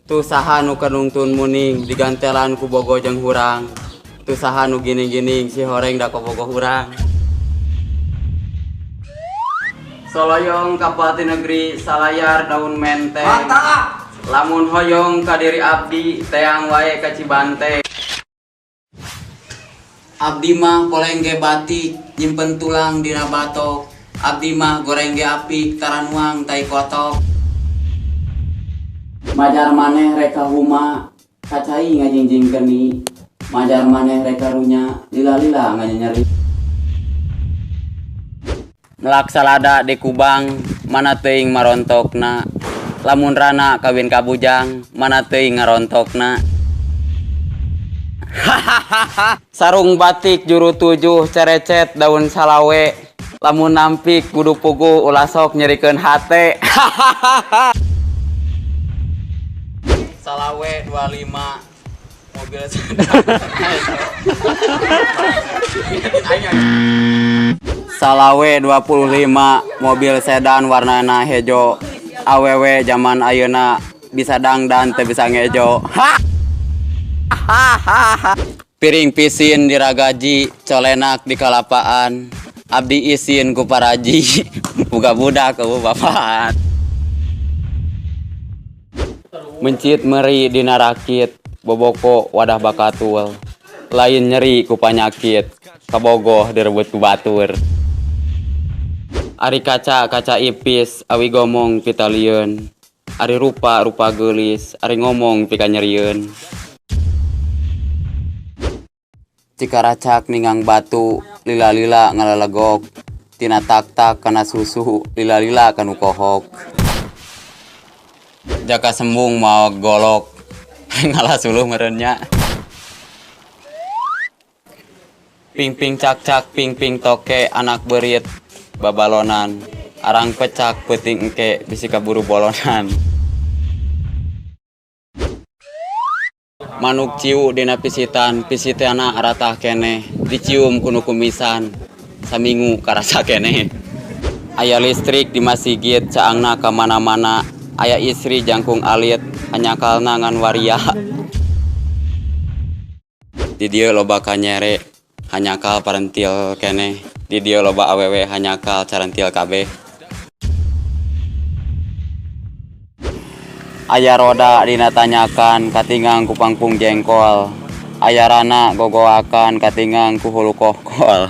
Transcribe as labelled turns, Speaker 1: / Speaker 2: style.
Speaker 1: Tuh saha nu keur nungtun muning digantelan ku bogo jeung hurang. Tuh saha nu gining-gining si horeng da kabogoh urang. Soloyong ka pati negeri salayar daun menteng.
Speaker 2: Mantap.
Speaker 1: Lamun hoyong ka diri abdi teang wae ka Cibante. Abdi mah poleng ge batik nyimpen tulang dina batok. Abdi mah goreng ge apik tara nuang tai kotok. Majar maneh rek kahuma ka cai ngajingjing keuni. Majar maneh rek karunya lila-lila nganyanyeri. Melak salada di Kubang mana teuing marontokna. Lamun rana kawin ka bujang mana teuing ngarontokna. Hahaha. Sarung batik juru 7 cerecet daun salawe. Lamun nampik kudu puguh ulah sok nyerikeun hate. Hahaha. Salawe 25 mobil sedan. Salawe 25 mobil sedan warnana hejo. Awewe zaman ayeuna bisa dangdan teu bisa ngejo. Hahaha. Piring pisin diragaji, colenak di kalapaan. Abdi isin ku paraji, boga budak eueuh bapaan. Mencit meri dina rakit, boboko wadah bakatul. Lain nyeri ku panyakit, kabogoh direbut ku batur. Ari kaca kaca ipis, awi gomong pitalieun. Ari rupa rupa geulis, ari ngomong pikanyerieun. Cikaracak ningang batu, lila-lila ngalalegok. Tina tak-tak kana susu, lila-lila kanu kohok. Jaka sembung mawa golok, ngalah suluh meureun nya. Ping-ping cak-cak, ping-ping toke, anak beurit babalonan. Arang pecak peuting engke bisi kaburu bolonan. Manuk ciu dina pisitan, pisitana aratah keneh, dicium ku nu kumisan, samingu karasa keneh. Aya listrik di masigit caangna ka mana-mana, aya istri jangkung alit, hanyakalna ngan waria. Di dieu loba kanyere, hanyakal parentil keneh, di dieu loba awewe hanyakal carentil kabeh. Aya roda dina tanyakan katingang ku pangpung jengkol. Aya rana gogoakan katingang ku hulu kohkol.